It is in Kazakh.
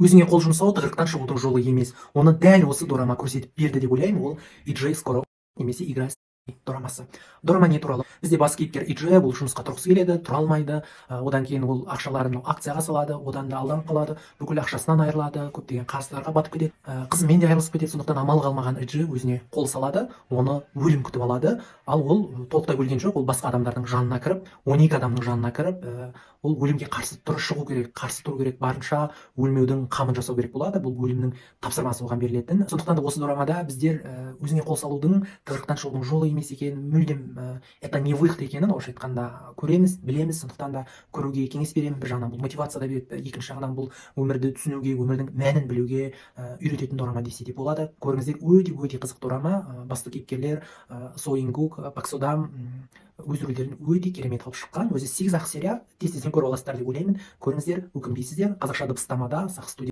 Өзіңе қол жұмсау тығырықтан шығудың жолы емес. Оны дәл осы дорама көрсетіп берді деп ойлаймын. Ол «Иджей скоро» немесе «Игра» дорамасы. Дорама не туралы? Бізде бас кейіпкер Иджи, бұл жұмысқа тұрғысы келеді, тұра алмайды. Одан кейін ол ақшаларын акцияға салады, одан да алданып қалады, бүкіл ақшасынан айырылады, көптеген қарыздарға батып кетеді, қызымен де айырылысып кетеді. Сондықтан амал қалмаған Иджи өзіне қол салады, оны өлім күтіп алады. Ал ол толықтай өлген жоқ, ол басқа адамдардың жанына кіріп, 12 адамның жанына кіріп, ол өлімге қарсы тұр, шығу керек, қарсы тұру керек, барынша өлмеудің қамын жасау керек болады. Бұл өлімнің тапсырмасы оған берілетін. Сондықтан да осы дорамада біздер өзіңе қол салудың тығырықтан шығудың жолы емес екенін, мүлдем это не выход екенін, орысша айтқанда, көреміз, білеміз. Сондықтан да көруге кеңес беремін. Бір жағынан, бұл мотивация да береді, екінші жағынан, бұл өмірді түсінуге, өмірдің мәнін білуге үйрететін дорама десе де болады. Көріңіздер, өте өте қызық дорама. Басты кейіпкерлер Со Ин Гук, Пак Содам өз рөлдерін өте керемет алып шыққан. Өзі сегіз ақ серия, тез тезден көріп аласыздар деп ойлаймын. Көріңіздер, өкінбейсіздер. Қазақша дыбыстамада, Сақ студия.